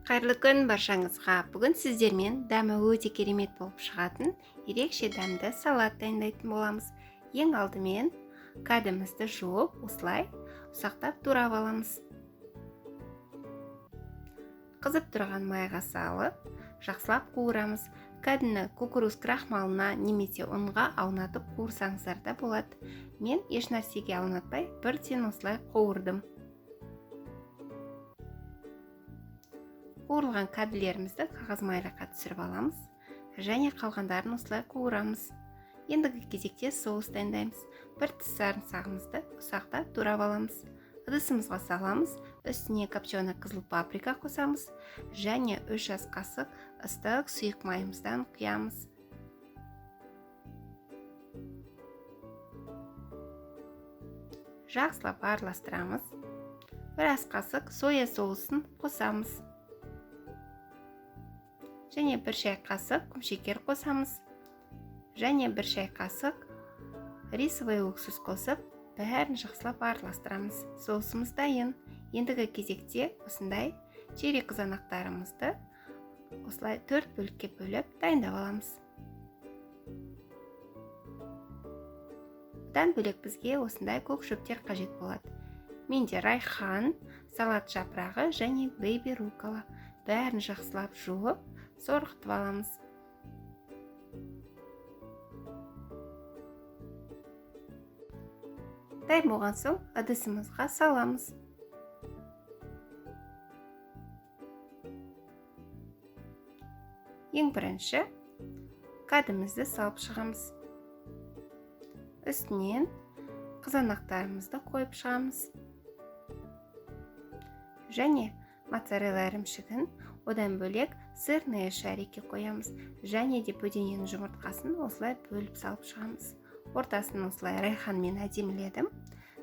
Қайырлы күн баршаңызға. Бүгін сіздермен дәмі өте керемет болып шығатын ерекше дәмді салат дайындайтын боламыз. Ең алдымен кәдімізді жуып, осылай ұсақтап турап аламыз. Қызып тұрған майға салып, жақсылап қуырамыз. Кәдіні кукуруз крахмалына немесе ұнға аунатып қуырсаңыздар да болады. Мен еш нәрсеге аунатпай, бірден осылай қуырдым. Қуырылған кәділерімізді қағаз майлыққа түсіріп аламыз және қалғандарын осылай қуырамыз. Ендігі кезекте соус дайындаймыз. Бір тіс сарымсағымызды ұсақтап турап аламыз. Ыдысымызға саламыз, үстіне копченый қызыл паприка қосамыз және 3 ас қасық ыстық сұйық майымыздан құямыз. Жақсылап араластырамыз. 1 ас қасық соя соусын қосамыз. Және 1 шай қасық құмшекер қосамыз. Және 1 шай қасық рисовый уксус қосып, бәрін жақсылап араластырамыз. Соусымыз дайын. Ендігі кезекте осындай черри қызанақтарымызды осылай 4 бөлікке бөліп дайындап аламыз. Бұдан бөлек бізге осындай көк шөптер қажет болады. Менде райхан, салат жапырағы және бейби руккола. Бәрін жақсылап жуып, сорғытып аламыз. Дайын болған соң ыдысымызға саламыз. Ең бірінші кәдімізді салып шығамыз. Үстінен қызанақтарымызды қойып шығамыз. Және моцарелла ірімшігін, одан бөлек сырные шарики қоямыз. Және де бөдененің жұмыртқасын осылай бөліп салып шығамыз. Ортасын осылай райханмен әдеміледім.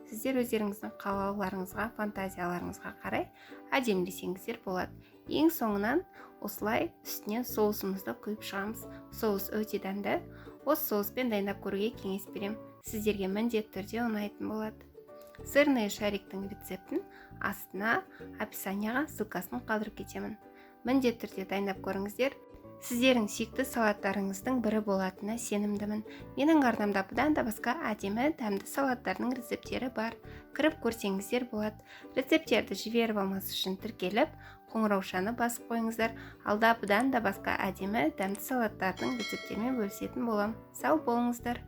Сіздер өздеріңіздің қалауларыңызға, фантазияларыңызға қарай әдемілесеңіздер болады. Ең соңынан осылай үстінен соусымызды құйып шығамыз. Соус өте дәмді. Осы соуспен дайындап көруге кеңес беремін. Сіздерге міндетті түрде ұнайтын болады. Сырные шариктің рецептін астына описанияға ссылкасын қалдырып кетемін. Міндетті түрде дайындап көріңіздер. Сіздердің сүйікті салаттарыңыздың бірі болатынына сенімдімін. Менің арнамда бұдан да басқа әдемі дәмді салаттардың рецепттері бар. Кіріп көрсеңіздер болады. Рецепттерді жіберіп алмас үшін тіркеліп, қоңыраушаны басып қойыңыздар. Алда бұдан да басқа әдемі дәмді салаттардың рецепттерімен бөлісетін боламын. Сау болыңыздар.